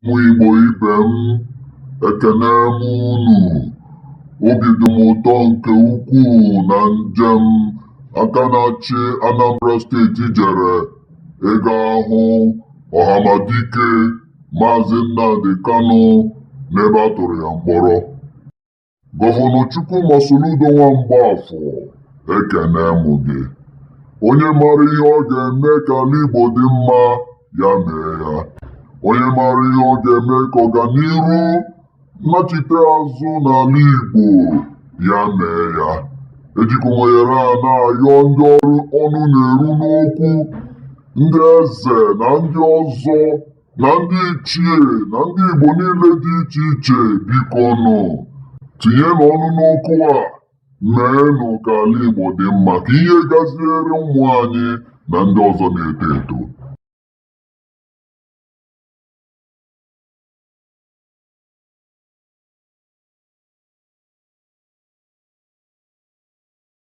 Ụmụ Igbo ibe m, ekene m unu. Obi dị m ụtọ nke ukwuu na njem aka na-achị Anambra Steeti jere ịga hụ Ọhamadike Maazị Nnamdi Kanu n'ebe a tụrụ ya mkpọrọ. Gọvanọ Chukwuma Soludo nwa Mgbafọ, ekene m gị. Onye mara ihe ọ ga-eme ka ala Igbo dị mma, ya mee ya. Onye mara ihe ọ ga-eme ka ọganiru nnachite azụ n'ala Igbo, ya mee ya. Ejikwa m ohere a na-ayọ ndị ọrụ ọnụ na-eru n'okwu, ndị eze na ndị ọzọ na ndị ichie na ndị Igbo niile dị iche iche, bikonụ tinyenụ ọnụ n'okwu a, meenụ ka ala Igbo dị mma, ka ihe gaziere ụmụ anyị na ndị ọzọ na-eto eto.